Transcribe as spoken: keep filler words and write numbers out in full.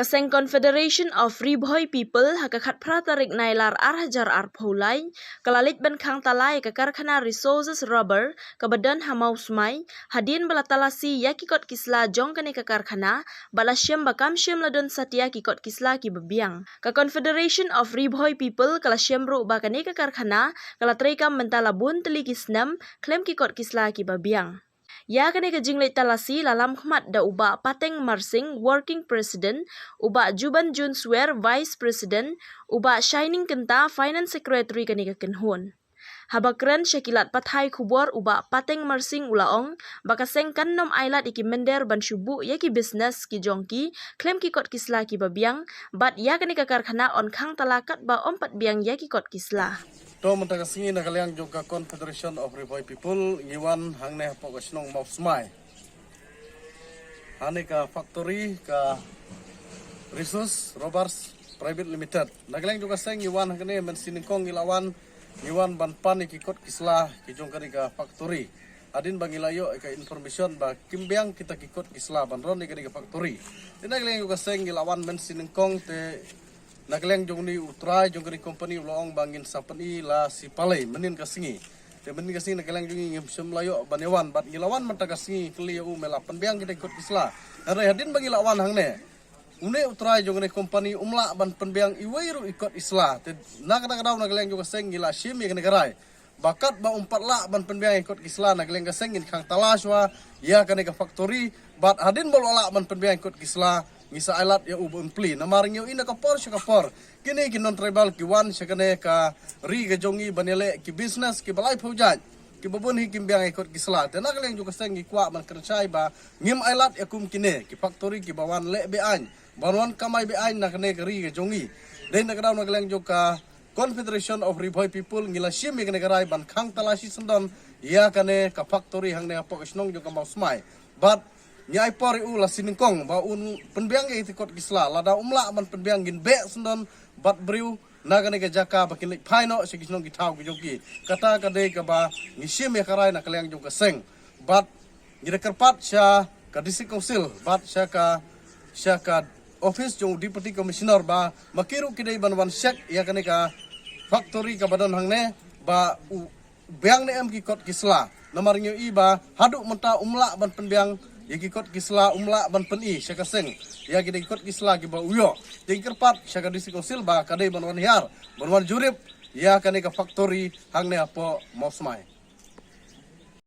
Seng Confederation of Ri Bhoi People ha ka khatphra tarik Nailar ar hajar arphew lai ka la leit ban khang tala ïa ka karkhana Resources Rubber kaba don ha Mawsmai, hadien ba la talasi ïa ki kot ki sla jong kane ka karkhana, ba la shem ba kam shem la don satia ki kot ki sla kiba biang. Ka Confederation of Ri Bhoi People ka la shem ruh ba kane ka karkhana ka la treikam mynta la bun tylli ki snem khlem ki kot ki sla kiba biang. Ïa kane ka jingleit talasi la lam khmat da u Bah Pateng Marsing, Working President, u Bah Juban Junswer, Vice President, u Bah Shining Kynta, Finance Secretary kane ka kynhun. Haba kren sha ki lad pathai khubor, u Bah Pateng Marsing u la ong ba ka seng kan nym ailad ïa ki mynder ban shu buh ïa ki business ki jong ki khlem ki kot ki sla kiba biang, bad ïa kane ka karkhana yn khang tala katba ym pat biang ïa ki kot ki sla. To mynta ka sngi na ka liang jong ka Confederation of Ri Bhoi People ngi wan hangne hapoh ka shnong Mawsmai. Hangne ka factory ka Resource Rubbers Private Limited. Na ka liang jong ka seng ngi wan hangne mynta shi nyngkong ngi la wan, ngi wan ban pan ïa ki kot ki sla ki jong kane ka factory. Hadien ba ngi la ïoh ïa ka information ba kim biang kita ki kot ki sla ban run ïa kane ka factory. Te na ka liang jong ka seng ngi la wan mynta shi nyngkong te na ka liang jong une u trai jong kane ka company u la ong ba ngin sa pyni la shi palei mynnin ka sngi. Te mynnin ka sngi na ka liang jong ngi ngim shym la ïoh ban ïa wan bad ngi la wan mynta ka sngi kylli ïa u me la pynbiang kita ki kot ki sla. Hynrei hadien ba ngi la wan hangne, une u trai jong kane ka company um lah ban pynbiang iwei ruh i kot i sla. Te na kata ka daw na ka liang jong ka seng ngi la shim ïa kane ka rai ba katba um pat lah ban pynbiang ïa ki kot ki sla na ka liang ka seng ngin khang tala shuwa ïa kane ka factory. Bad hadien ba u lah ban pynbiang ïa ki kot ki sla ngi sa ailad ïa u ba un plie. Namar ngi ïohi na ka por sha ka por kine ki non tribal ki wan sha kane ka ri ka jong ngi ban ïaleh ki business kiba laiphew jait kiba bun hi kim biang ïa ki kot ki sla. Te na ka liang jong ka seng ngi kwah ban kren shai ba ngim ailad ïa kum kine ki factory kiba wan leh be-aiñ ban wan kamai be-aiñ na kane ka ri ka jong ngi. Dei na ka daw na ka liang jong ka Confederation of Ri Bhoi People ngi la shim ïa kane ka rai ban khang tala shisyndon ïa kane ka factory hangne hapoh ka shnong jong ka Mawsmai. Bad ngi ai por ïa u la shi nyngkong ba un pynbiang ïa ki kot ki sla, lada um lah ban pynbiang ngin beh syndon bad briew na kane ka jaka ba kin leit phai noh sha ki shnong ki thaw ki jong ki. Kata ka dei kaba ngi shim ïa ka rai na ka liang jong ka seng. Bad ngi da kyrpad sha ka District Council bad sha ka sha ka office jong u Deputy Commissioner ba ma ki ruh ki dei ban wan check ïa kane ka factory kaba don hangne ba u biang ne em ki kot ki sla. Namar ngi ïohi ba haduh mynta um lah ban pynbiang ïa ki kot ki sla, um lah ban pyni sha ka seng ïa ki dei ki kot ki sla kiba u ïoh. Te ngi kyrpad sha ka District Council ba ka dei ban wan hiar ban wan jurip ïa kane ka factory hangne hapoh Mawsmai.